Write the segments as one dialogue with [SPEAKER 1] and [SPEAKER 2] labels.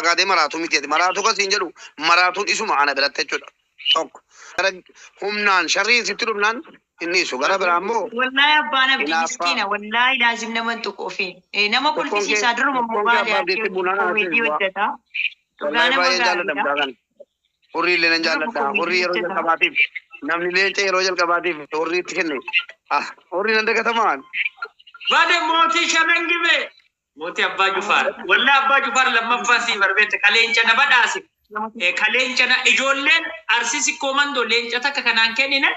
[SPEAKER 1] Gaadee maraatu miti ati. Maraatu kasiin jedhu maraatuun isuma ana biratti jechuudha. Tokko. Gara humnaan sharriin sitti dhufnaan inni isu. Gara biraa immoo
[SPEAKER 2] Wallahi abbaan abdii
[SPEAKER 1] hinaaffaa.
[SPEAKER 2] Miskiina wallahi laazim nama hin tuqu ofiin. Nama
[SPEAKER 1] Tokkoon kee
[SPEAKER 2] kolfisiisaa duruma
[SPEAKER 1] tokkoon kee
[SPEAKER 2] mobaayilii
[SPEAKER 1] abbaa abdiitti bunaan
[SPEAKER 2] koomeedii
[SPEAKER 1] haasa'e bu'aa.
[SPEAKER 2] hojjeta. Dhugaa
[SPEAKER 1] Wallahi
[SPEAKER 2] nama
[SPEAKER 1] baay'een jaalladha
[SPEAKER 2] gaariidha.
[SPEAKER 1] mucaa kana. Hurrii illee nan
[SPEAKER 2] Duruma
[SPEAKER 1] jaalladha.
[SPEAKER 2] koomeedii
[SPEAKER 1] Hurrii yeroo
[SPEAKER 2] hojjeta.
[SPEAKER 1] jalqabaatiif namni leenca yeroo jalqabaatiif hurrii itti kenne. Ah, hurrii nan dagatamaan.
[SPEAKER 3] Bade mootii shanan gibee. Mootii Abbaa Jufaar. Wallaa Abbaa Jufaar lammaffaa sii barbeette kaleenca na badhaase. Kaleenca na ijoolleen Arsii Sikkoo Mandoo leenca takka kanaan kennine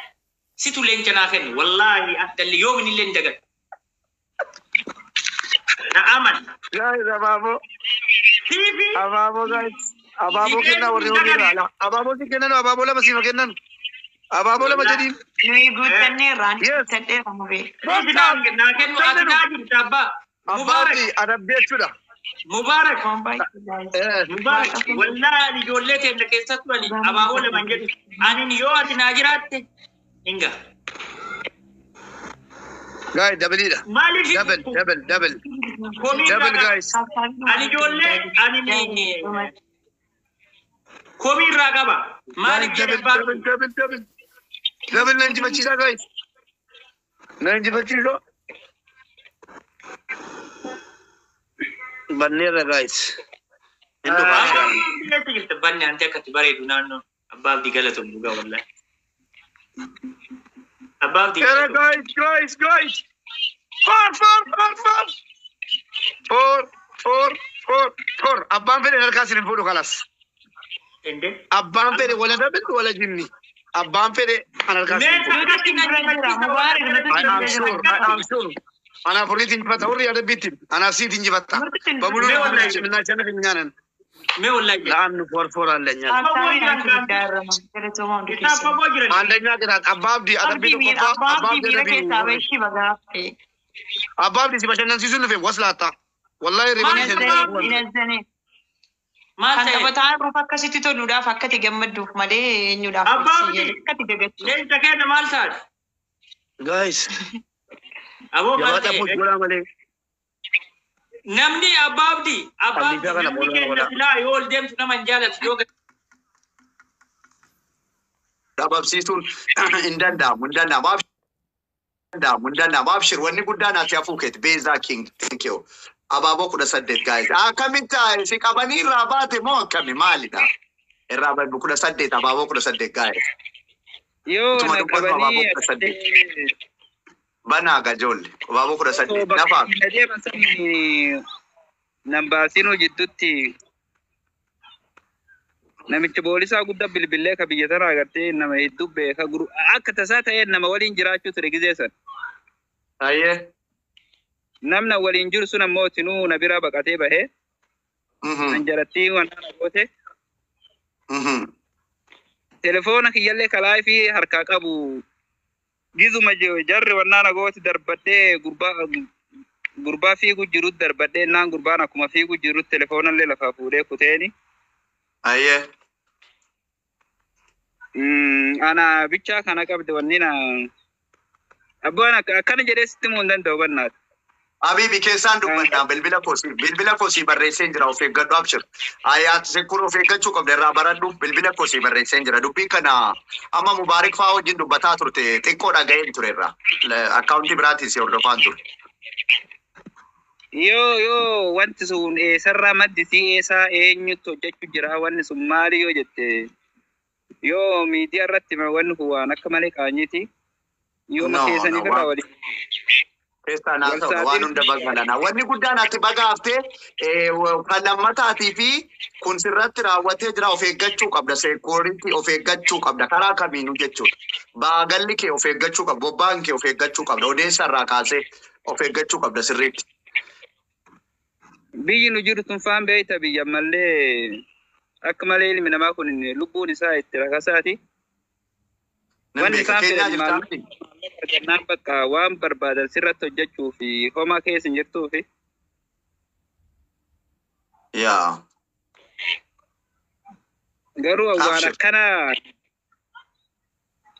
[SPEAKER 3] situ leenca naa kenne. Wallaahi addalli yoomin illee hin dagadhu. Na aman.
[SPEAKER 1] Guys, abaaboo.
[SPEAKER 3] Siifi
[SPEAKER 1] Abaaboo guys. Abaaboo
[SPEAKER 3] si
[SPEAKER 1] kennaa
[SPEAKER 3] kennu
[SPEAKER 1] warri
[SPEAKER 3] hin
[SPEAKER 1] hurrii
[SPEAKER 3] dagadhu.
[SPEAKER 1] irraa. Abaaboo si kennan abaaboo lama siima kennan. Abaaboo lama
[SPEAKER 3] Wallaahi.
[SPEAKER 1] jedhiin.
[SPEAKER 2] Nuyi guuttanneerra ani
[SPEAKER 1] Yes.
[SPEAKER 2] guuttadheera mubee.
[SPEAKER 3] Siifi
[SPEAKER 1] Bakka
[SPEAKER 3] naa kennu ati
[SPEAKER 1] kenninu.
[SPEAKER 3] naa jirta abbaa.
[SPEAKER 1] Abbaa
[SPEAKER 3] Mubaarak.
[SPEAKER 1] abdii adabbii jechuudha.
[SPEAKER 3] Mubaarak.
[SPEAKER 2] Waan baay'ee gaariidha.
[SPEAKER 3] Mubaarak.
[SPEAKER 2] Waaqa
[SPEAKER 3] Wallaahi ani ijoollee teenya keessattuu ani
[SPEAKER 2] dhugaa nama
[SPEAKER 3] abaaboo lama hin
[SPEAKER 2] gaariidha.
[SPEAKER 3] jedhu. Ani yoo ati naa jiraatte hinga.
[SPEAKER 1] Guys, dabaliidha.
[SPEAKER 3] Maaliif
[SPEAKER 1] Double, double, double.
[SPEAKER 3] komii irraa
[SPEAKER 1] Double
[SPEAKER 3] qaba?
[SPEAKER 1] guys.
[SPEAKER 3] Ani ijoollee ani komii irraa qaba.
[SPEAKER 1] Guys,
[SPEAKER 3] Maaliif jedhe
[SPEAKER 1] double,
[SPEAKER 3] abbaa
[SPEAKER 1] double, double, double. Double na injifachiisaa guys. Na injifachiisoo. Banneerra guys. Hin dhufaa
[SPEAKER 3] Abbaa
[SPEAKER 1] jira.
[SPEAKER 3] abdii jirta banne anti akkatti bareedu naannoo abbaa abdii galatoom dhugaa wallaahi. Abbaa abdii
[SPEAKER 1] Era
[SPEAKER 3] galatoom.
[SPEAKER 1] guys, guys, guys. Four, four, four, four. Four, four, four, four. Abbaan fedhe harkaa isin hin fuudhu kalas.
[SPEAKER 3] Ende.
[SPEAKER 1] Abbaan fedhe wala double wala jinni. Abbaan fedhe an harkaa isin
[SPEAKER 3] Mee
[SPEAKER 1] hin fuudhu.
[SPEAKER 3] akkatti
[SPEAKER 2] Nuti
[SPEAKER 3] na
[SPEAKER 2] bira jira
[SPEAKER 3] injifachiisa
[SPEAKER 2] Mubaarak
[SPEAKER 3] waan
[SPEAKER 2] nuti
[SPEAKER 1] I
[SPEAKER 2] bira
[SPEAKER 1] am
[SPEAKER 2] jira.
[SPEAKER 1] sure, I am sure. Anaaf hurriitti injifata, hurrii adabbiitti. Anaaf siit injifata.
[SPEAKER 2] Nuti
[SPEAKER 1] በሙሉ
[SPEAKER 2] bira
[SPEAKER 3] Mee
[SPEAKER 2] jira.
[SPEAKER 3] wallaahi jedhe.
[SPEAKER 1] የምናሸንፍ እኛ ነን።
[SPEAKER 3] Mee wallaahi jedhe.
[SPEAKER 1] ለአንድ ፎር ፎር አለኛ
[SPEAKER 3] Fagoo
[SPEAKER 2] Taappaabii
[SPEAKER 3] jiran
[SPEAKER 2] naatu
[SPEAKER 3] gaafii.
[SPEAKER 2] guddaa irra galatooma hundi
[SPEAKER 3] Isaan
[SPEAKER 2] keessan.
[SPEAKER 3] fagoo jiran.
[SPEAKER 1] አንደኛ ቅጣት አባ አብዲ አደቢ
[SPEAKER 2] Abdii miira
[SPEAKER 1] tokkoffaa
[SPEAKER 2] abbaa
[SPEAKER 1] አባ
[SPEAKER 2] abdii
[SPEAKER 1] አብዲ
[SPEAKER 2] miira
[SPEAKER 1] አደቢ
[SPEAKER 2] keessaa bahishii bagaafte.
[SPEAKER 1] አባ አብዲ ሲበሸነንሲሱ ንፌ ወስላታ ወላሂ
[SPEAKER 3] Maal
[SPEAKER 1] ሪበኒ
[SPEAKER 3] abbaa abdii?
[SPEAKER 2] Inazzane
[SPEAKER 3] Maal
[SPEAKER 2] kan
[SPEAKER 3] ta'e?
[SPEAKER 2] taphataa ruuf akkasitti toluudhaaf akkati gammadduuf malee eenyuudhaaf
[SPEAKER 3] Abbaa
[SPEAKER 2] miti
[SPEAKER 3] abdii.
[SPEAKER 2] akkati dagachuuf.
[SPEAKER 3] Leenca keenya maal taate?
[SPEAKER 1] ጋይስ
[SPEAKER 3] Aboo maal
[SPEAKER 1] jabaadha
[SPEAKER 3] ta'e?
[SPEAKER 1] ፎ ጎላ መሌ
[SPEAKER 3] Namni abbaa abdii abbaa
[SPEAKER 1] Abdiisaa
[SPEAKER 3] abdii
[SPEAKER 1] kana
[SPEAKER 3] namni
[SPEAKER 1] bola
[SPEAKER 3] keenya
[SPEAKER 1] bola.
[SPEAKER 3] silaa yoo ol deemtu nama hin jaalatu yoo
[SPEAKER 4] Dhabamsiisuun hin danda'amu hin danda'amu. Danda'amu hin danda'amu. Abshir wanni guddaan ati hafuu keeti. Beezaa King thank you. Abaaboo 18 guys. Akkamitti si qabanii irraa baate moo akkami maalidha? Irraa baate 18 abaaboo 18 guys.
[SPEAKER 5] Yoo
[SPEAKER 4] Utuma
[SPEAKER 5] na
[SPEAKER 4] dubbatu
[SPEAKER 5] qabanii
[SPEAKER 4] abaaboo 18.
[SPEAKER 5] agartee
[SPEAKER 4] Banaa gajoolle abaaboo kudha
[SPEAKER 5] osoo
[SPEAKER 4] saddeet
[SPEAKER 5] bakka
[SPEAKER 4] lafaa.
[SPEAKER 5] itti na deeman san nan baasinuu jidduutti namichi boolisaa guddaa bilbilee ka biyya tanaa agartee nama hedduu beeka guru akka tasaa ta'ee nama waliin jiraachuu ture gizee san.
[SPEAKER 4] Ayyee.
[SPEAKER 5] Namna waliin jiru sun ammoo tinuu na biraa baqatee bahee kan jalattii waan na goote telefoona kiyyallee kalaa fi harkaa qabu gizuma jarri wannaa na goote darbadhee gurbaa gurbaa fiigu jiru darbadhee naan gurbaan akkuma fiigu jiru telefoonallee lafaa fuudhee kuteeni.
[SPEAKER 4] Ayyee.
[SPEAKER 5] Ana bichaa kana qabde wanni na abbaan akkana jedhee sitti himuu hin danda'u bannaati.
[SPEAKER 4] Habibi keessaan dubbadhaa bilbila koosii bilbila koosii barreesseen jira of eeggadhu abshir. Ayaat sekkur of eeggachuu qabda irraa baradhu bilbila koosii barreesseen jira. Dubbii kana amma Mubaarik fa'aa wajjin dubbataa turte xiqqoo dhaga'een ture irraa. Akkaawuntii biraatiin si hordofaan ture.
[SPEAKER 5] Yoo wanti sun eessarraa maddisii eessaa eenyutti hojjechuu jira wanni sun maali yoo jette yoo miidiyaa irratti hime wanni kun waan akka malee qaanyiiti. Yoo
[SPEAKER 4] No, no,
[SPEAKER 5] keessaniif irraa
[SPEAKER 4] waan
[SPEAKER 5] waliin
[SPEAKER 4] keessaan
[SPEAKER 5] wal
[SPEAKER 4] haasa'u waan
[SPEAKER 5] saaxilu.
[SPEAKER 4] Hunda balbalana. Wanni guddaan ati bagaaftee kan lammataatii fi kun sirratti raawwatee jira of eeggachuu qabda. Seekuritii of eeggachuu qabda. Karaa kamiinuu jechuudha. Baagalli kee of eeggachuu qabda. Bobbaan kee of eeggachuu qabda. Odeessa irraa kaasee of eeggachuu qabda sirriitti.
[SPEAKER 5] Biyyi nu jiru tun faan beeyta biyya ammallee akka malee ilmi namaa kun lubbuun isaa itti rakasaati.
[SPEAKER 4] Nan
[SPEAKER 5] Wanni
[SPEAKER 4] beeka.
[SPEAKER 5] isaan
[SPEAKER 4] Keenyaa
[SPEAKER 5] fedhan
[SPEAKER 4] jirtaa
[SPEAKER 5] maallaqa
[SPEAKER 4] miti?
[SPEAKER 5] argannaan bakka waan barbaadan sirratti hojjechuu fi homaa keessa hin jirtuu fi
[SPEAKER 4] Yaa.
[SPEAKER 5] garuu waan
[SPEAKER 4] Abshir.
[SPEAKER 5] akkana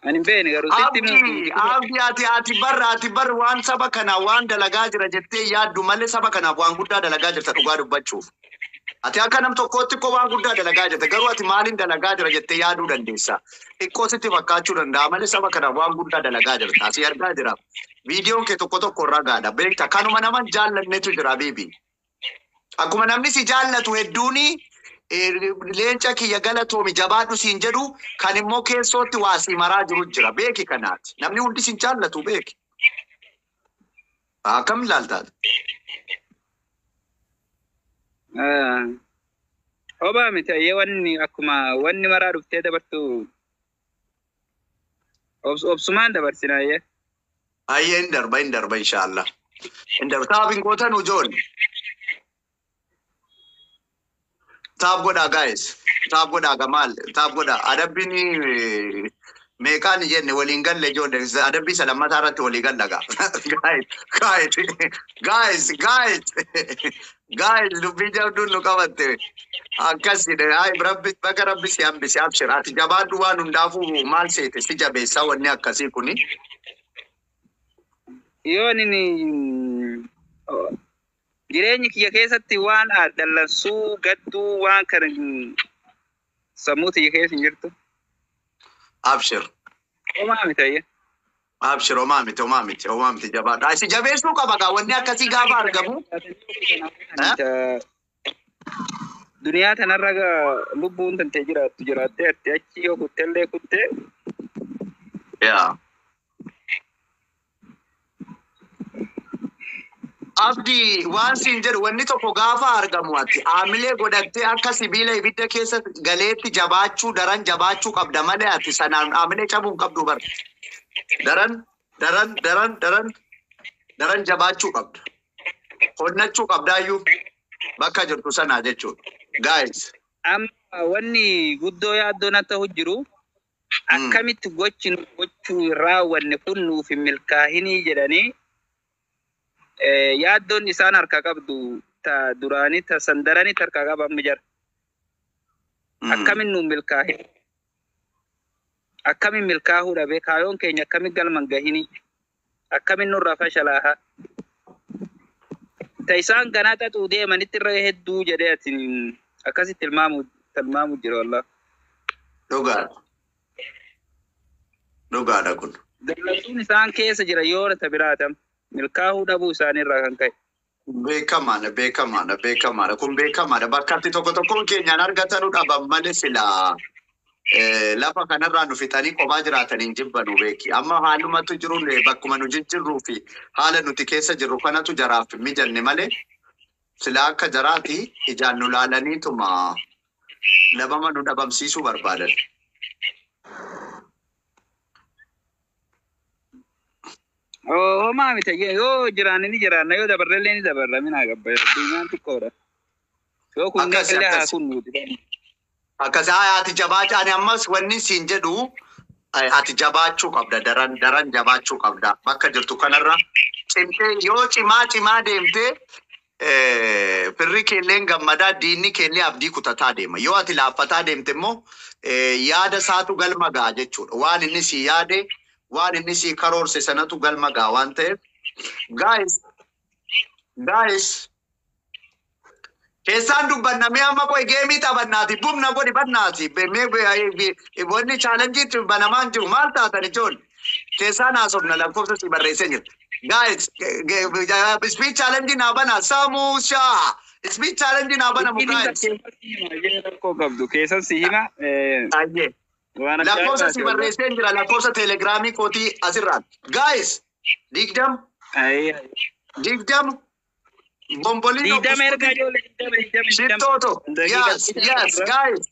[SPEAKER 5] ani hin beekne garuu sitti
[SPEAKER 4] Abdii,
[SPEAKER 5] himuu
[SPEAKER 4] abdii ati bar waan saba kanaa waan dalagaa jira jettee yaaddu malee saba kanaaf waan guddaa dalagaa jirta dhugaa dubbachuuf. Ati akka nam tokkootti xiqqoo waan guddaa dalagaa jirta. Garuu ati maaliin dalagaa jira jettee yaaduu dandeessa. Xiqqoo sitti fakkaachuu danda'a malee saba kana waan guddaa dalagaa jirta. Asii argaa jira. Viidiyoon kee tokko tokko ragaadha. Beekta, kanuma nama hin jaallannetu jira biibi. Akkuma namni si jaallatu hedduuni leenca kiyya galatoomi jabaadhu siin jedhu, kan immoo keessootti waa si maraa jiru jira. Beeki kanaati. Namni hundi sin jaallatu, beeki. Akkam ilaaltaa?
[SPEAKER 5] Obaa miti, ayyee, wanni akkuma wanni maraa dhuftee dabartu obsumaan dabarsina, ayyee.
[SPEAKER 4] Ayyee, hin darba, hin darba, inshaallah. Hin darba. Tap hin gootan ijoollee. Tap godhaa, guys. Tap godhaa gamaal. Tap godhaa. Adabbiin meeqaan jenne waliin galle, ijoollee. Adabbii isa lammataa irratti walii galla gaa. Guys, guys, guys, guys. Guys, dubbii jabduun nu qabatte. Akkasidha. Ay, rabbi, baga rabbi si hambise, abshir. Ati jabaadhu, waan hundaafuu maal seete si jabeessaa wanni akkasii kuni.
[SPEAKER 5] Yoo inni jireenya kiyya keessatti waan dallansuu gadduu waan kana sammuu tiyya keessa hin jirtu.
[SPEAKER 4] Abshir.
[SPEAKER 5] Homaa miti, ayyee.
[SPEAKER 4] Abshir, homaa miti, homaa miti, homaa miti, jabaadha. Si jabeessuu qaba gaa wanni akkasii gaafa argamu.
[SPEAKER 5] Duniyaa tanarra lubbuun tantee jiraattu jiraattee ati achi yoo kuttellee kuttee.
[SPEAKER 4] Yaa. Abdii, waan siin jedhu, wanni tokko gaafa argamu ati aamilee godhattee akka sibiila ibidda keessa galeetti jabaachuu, daran jabaachuu qabda malee ati sanaan aamilee cabuu hin qabdu bar. Daran daran daran daran daran jabaachuu qabda. Honnachuu qabdaayyuu bakka jirtu sanaa jechuudha. Guys.
[SPEAKER 5] Amma wanni guddoo yaaddoo na ta'u jiru akkamitti gochi nu gochuu raawwanne kun nuuf hin milkaahinii jedhanii yaaddoon isaan harka qabdu ta duraanii ta sandaranii harka qaban jira. Akkamin nuuf milkaahin? Akkamin milkaahuu dhabe? Kaayoon keenya akkamin galman gahinii? Akkamin nurraa fashalaaha? Ta isaan ganaa xaxuu deemanitti irra hedduu jedhee ati akkasitti tilmaamu jira, wallah.
[SPEAKER 4] Dhugaadha. Dhugaadha kun.
[SPEAKER 5] Dallansuun isaan keessa jira yoo ta biraatam milkaahuu dhabuu isaaniirraa kan ka'e.
[SPEAKER 4] Beekamaadha, beekamaadha, beekamaadha. Kun beekamaadha. Bakka itti tokko tokkoon keenyaan argatanuu dhaban malee silaa lafa kanarraa nu fixanii kophaa jiraatan hin jibbanu, beeki. Amma haalumatu jiruun bakkuma nu jijjiirruu fi haala nuti keessa jirru kanatu jaraaf hin mijanne malee silaa akka jaraati ijaan nu laalaniituma dhabama nu dhabamsiisuu barbaadan.
[SPEAKER 5] Homaa miti, yoo jiraanne ni jiraanna, yoo dabarrellee ni dabarra, minaa gabba, addunyaan xiqqoodha. Yoo kunneen
[SPEAKER 4] Akkasi,
[SPEAKER 5] illee haa
[SPEAKER 4] akkasi.
[SPEAKER 5] kunnuuti.
[SPEAKER 4] Akkas haa, ati jabaachaa, ani ammas wanni siin jedhu ati jabaachuu qabda, daran daran jabaachuu qabda, bakka jirtu kanarra cimtee yoo cimaa cimaa deemtee firri keelleen gammadaa, diinni keellee abdii kutataa deema. Yoo ati laaffataa deemte immoo yaada isaatu galma ga'a jechuudha. Waan inni si yaade, waan inni si karoorse sanatu galma ga'a waan ta'eef, guys, guys, keessaan dubbanna. Mee amma qoy, game taphannaati, bumna godhi bannaati. Mee wanni challengeiitti banamaan jiru maal taatan, ijoollee? Keessaan haasofna, lakkoofsa si barreessee jira. Guys, speed challenge naa bana, samuushaa. Speed challenge naa banamu, guys.
[SPEAKER 5] Rakkoo qabdu keessan si hima.
[SPEAKER 4] Ayyee.
[SPEAKER 5] Waan
[SPEAKER 4] Lakkoofsa si barreessee jira, lakkoofsa teelegiraamii kootii asirraan. Guys, 20 20 bomboliin.
[SPEAKER 5] 20 ergaa, ijoollee, 20 20 20.
[SPEAKER 4] Shittooto. Yes, guys.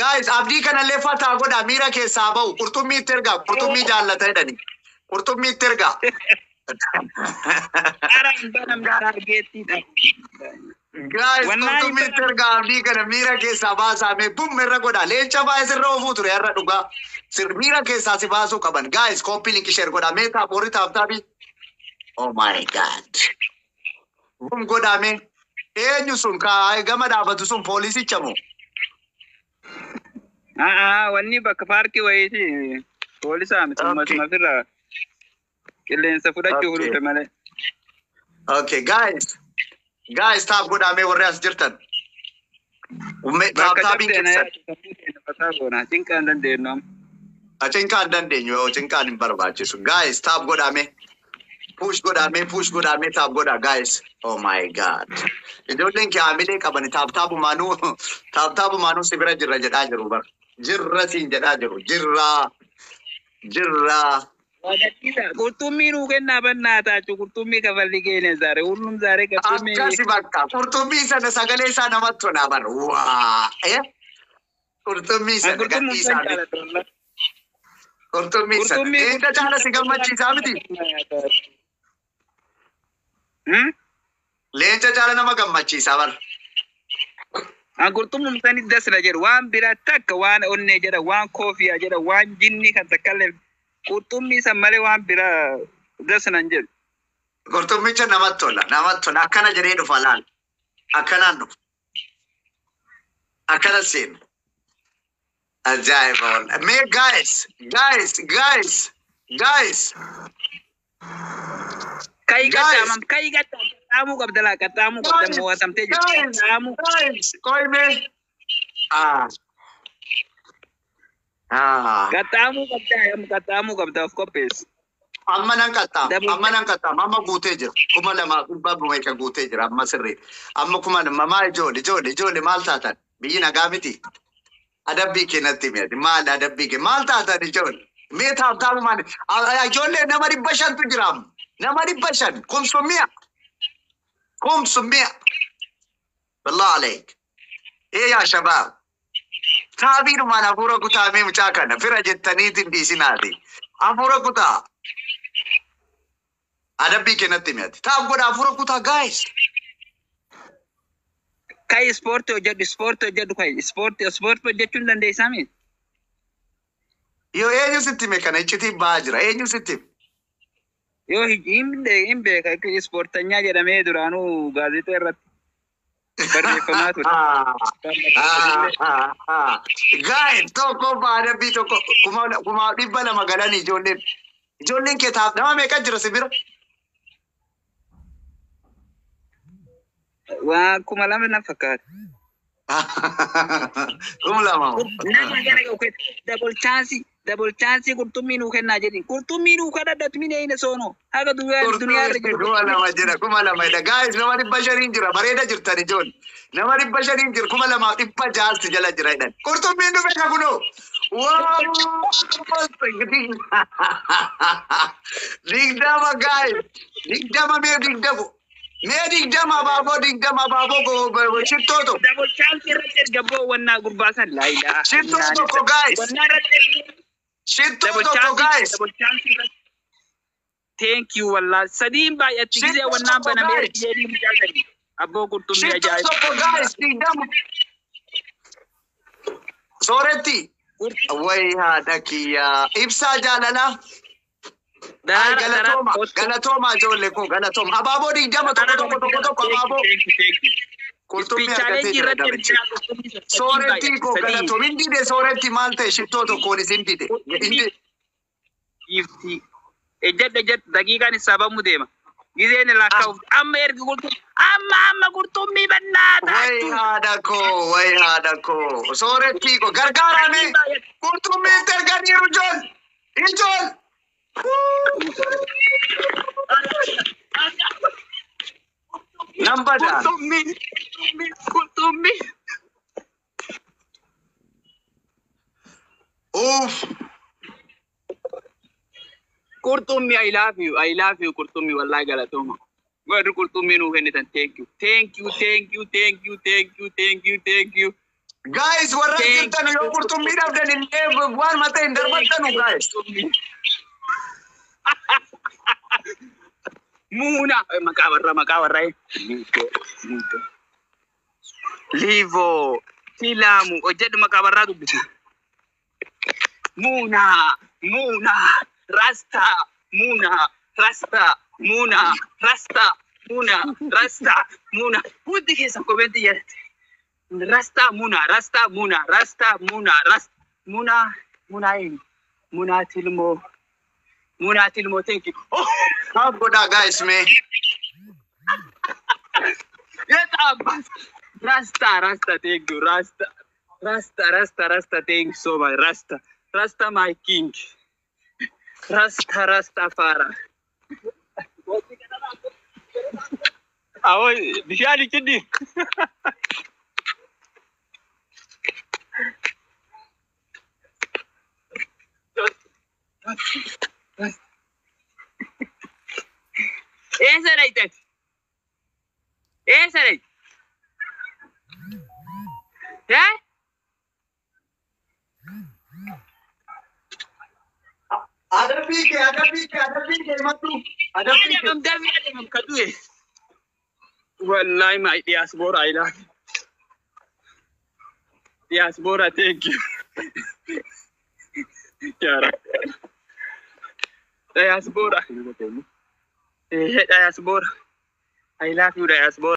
[SPEAKER 4] Guys, abdii kanallee fataa godha, miira keessaa bahu. Qurxummii itti ergaa, qurxummii jaallata jedhani. Qurxummii itti ergaa.
[SPEAKER 5] Ara hin banamne targetiidha.
[SPEAKER 4] Guys,
[SPEAKER 5] Wallaahi.
[SPEAKER 4] Qurxummii itti ergaa, abdii kana miira keessaa baasaa, mee bum irra godha. Leenca baay'ee sirra oofuu ture har'a dhugaa. Sir miira keessaa si baasuu qaban. Guys, copy link, share godha. Mee tap, warri tap tapi. Oh my God. Bum godha mee. Eenyu sun ka gama dhaabatu sun, poolisicha moo?
[SPEAKER 5] Aa, wanni bakka paarkii wayiiti. Poolisaa miti, uummatuma ofirraa qilleensa fudhachuuf dhufe malee.
[SPEAKER 4] Okay, guys. Guys, tap godhaa mee warri as jirtan.
[SPEAKER 5] Bakka
[SPEAKER 4] Taaptaabiin
[SPEAKER 5] cabsee na
[SPEAKER 4] keessan.
[SPEAKER 5] yaadu sammuu keenya fataa goona. Cinqaan dandeenyu amma.
[SPEAKER 4] Cinqaan dandeenyu yoo cinqaan hin barbaachisu. Guys, tap godhame. Push godhame, push godhame, tap godha guys. Oh my God. Ijoolleen kee haamilee qaban tap taapumaanuu tap taapumaanuu si bira jirra jedhaa jiru bara. Jirra siin jedhaa jiru. Jirra. Jirra.
[SPEAKER 5] Waadachiisa. Qurxummii nuu kennaa bannaa taachu qurxummii kafalli keenya zaare. Hullum zaare qurxummii.
[SPEAKER 4] Akkasi bakka. Qurxummii sana sagalee isaa namatti tola bara. Waa. Eh? Qurxummii sana
[SPEAKER 5] Qurxummii
[SPEAKER 4] gadhiisaa
[SPEAKER 5] san
[SPEAKER 4] miti.
[SPEAKER 5] jaalladha wallah.
[SPEAKER 4] Qurxummii sana.
[SPEAKER 5] Qurxummii
[SPEAKER 4] Eenyu caala si gammachiisaa miti?
[SPEAKER 5] Hmm?
[SPEAKER 4] Leenca caala nama gammachiisaa bara.
[SPEAKER 5] An qurxummum sani dasna jedhu waan biraa takka waan onnee jedha waan koofiyaa jedha waan jinni kan takkallee qurxummii san malee waan biraa dasna hin jedhu.
[SPEAKER 4] Qurxummicha namatti tola. Namatti tola. Akkana jedhee dhufa laal. Akkanaan dhufa. Akkana seena. Ajaa'iba wallah. Mee guys, guys, guys, guys.
[SPEAKER 5] Kayi
[SPEAKER 4] Guys.
[SPEAKER 5] qaxxaamam kayi qaxxaamam qaxxaamuu qabda laa qaxxaamuu qabda
[SPEAKER 4] Guys,
[SPEAKER 5] mo'atamtee jirti
[SPEAKER 4] guys,
[SPEAKER 5] qaxxaamuu.
[SPEAKER 4] guys. Qoy mee. Ah. Ah.
[SPEAKER 5] Qaxxaamuu qabda qaxxaamuu qabda of qopheessi.
[SPEAKER 4] Amma nan qaxxaama.
[SPEAKER 5] Daboo.
[SPEAKER 4] Amma nan qaxxaama. Amma guutee jira. 2,100 meeqa guutee jira. Amma sirrii. Amma 2,000 maal ijoole ijoole ijoole maal taatan? Biyyi nagaa miti. Adabbii kee natti himi. Maal adabbii kee maal taatan ijoole? Mee taaptaabu maali? Ijoollee nama 500tu jira amma. Nama 500. 500. 500. بالله عليك. إيه يا شباب. Taabiidhumaan hafuura kutaa mee mucaa kana fira jettaniitiin dhiisinaati. Hafuura kutaa. Adabbii kennatti mi'ati. Tap godha hafuura kutaa guys.
[SPEAKER 5] Kayi ispoortii hojjedhu ispoortii hojjedhu kayi ispoortii ispoortii hojjechuu hin dandeessaa miti.
[SPEAKER 4] Yoo eenyu sitti hime kana iccitiin ba'aa jira. Eenyu sitti hime?
[SPEAKER 5] Yoo hin beeka ispoortanyaa jedhamee duraanuu gaazexaa irratti barreeffamaa ture.
[SPEAKER 4] Guys, tokko adabbii tokko 2,200 galanii ijoolleen. Ijoolleen kee taaf nama meeqa jira si bira?
[SPEAKER 5] Waa 2,000 na fakkaata.
[SPEAKER 4] 2,000.
[SPEAKER 5] Nama gara double chance double chance qurxummii nuu kennaa jedhi qurxummii nuu kadhadhatu mine ina soono haga duniyaa irra jiru.
[SPEAKER 4] 2,000 jira 2,000 dha. Guys, nama 500n jira bareeda jirtan ijoollee. Nama 500n jira 2,600 jala jira jedhan. Qurxummiin dhufe ka kunoo. Wow! 20 guys. 20 mee 20. Mee 20 abaaboo 20 abaaboo shittoo tokko.
[SPEAKER 5] Double chance irratti erga boo wannaa gurbaa san laayilaa.
[SPEAKER 4] Shittoo tokko guys.
[SPEAKER 5] Wannaa irratti erga
[SPEAKER 4] Shittoo
[SPEAKER 5] double
[SPEAKER 4] tokko
[SPEAKER 5] chance
[SPEAKER 4] guys.
[SPEAKER 5] Double chance irratti. Thank you wallah sadiin baay'atti gisee
[SPEAKER 4] Shittoo
[SPEAKER 5] wannaan
[SPEAKER 4] tokko
[SPEAKER 5] banamee
[SPEAKER 4] guys.
[SPEAKER 5] jedhii mucaa sadi. Abboo qurxummii
[SPEAKER 4] Shittoo
[SPEAKER 5] ajaa'iba.
[SPEAKER 4] tokko guys 20. Sooretti. Way haadha kiyyaa. Ibsaa jaalalaa. Ay galatooma galatooma ijoollee koo galatooma. Abaaboo 20 tokko tokko tokko tokko abaaboo. Qurxummii argatee jira namichi. Soorettii koo galatoom. Hin dide sooretti maal ta'e shittoo tokkoon isin dide. Hin dide.
[SPEAKER 5] Giiftii. Ejjadha ejjadha daqiiqaan isaa bamu deema. Giseen lakkaa'uuf amma ergi qurxummii amma amma qurxummii bannaa
[SPEAKER 4] Way
[SPEAKER 5] taatu.
[SPEAKER 4] Haadha koo way haadha koo. Soorettii koo gargaarame. Qurxummii itti erganiiru ijool. Ijool. Nan badaan.
[SPEAKER 5] Qurxummii qurxummii qurxummii.
[SPEAKER 4] Uff.
[SPEAKER 5] Qurxummii, I love you, I love you, qurxummii wallahi galatooma. Warri qurxummii nuu kennitan, thank you, thank you, thank you, thank you, thank you, thank you, thank you.
[SPEAKER 4] Guys, warra
[SPEAKER 5] Thank
[SPEAKER 4] jirtan yoo qurxummii dhabdan illee waan mata hin darbattanu guys.
[SPEAKER 5] Muuna maqaa warra maqaa warra Livo Tilaamu hojjedhu maqaa warraa dubbisu. Muuna Muuna Rasta Muuna Rasta Muuna Rasta Muuna Rasta Muuna hundi keessan komentii jedhate. Rasta Muuna Rasta Muuna Rasta Muuna Rasta Muuna Muuna eenyu Muuna Tilmoo Muuna Tilmoo, thank you. Oh!
[SPEAKER 4] Maal godhaa guys mee?
[SPEAKER 5] Yeet abbas. Rasta, Rasta, thank you. Rasta, Rasta, Rasta, Rasta, thank you so much. Rasta, Rasta, my king. Rasta, Rasta, Fara. Awo, bishaan ichiddi. Eessa dhayte? Eessa dhayte? Eh?
[SPEAKER 4] Adabbii kee, adabbii kee, adabbii kee himadhu. Adabbii kee.
[SPEAKER 5] Adabam dammi adabam ka du'e. Wallahi my diaspora I love you. Diaspora, thank you. Yara. Diaspora. Diaspora. I love you, diaspora.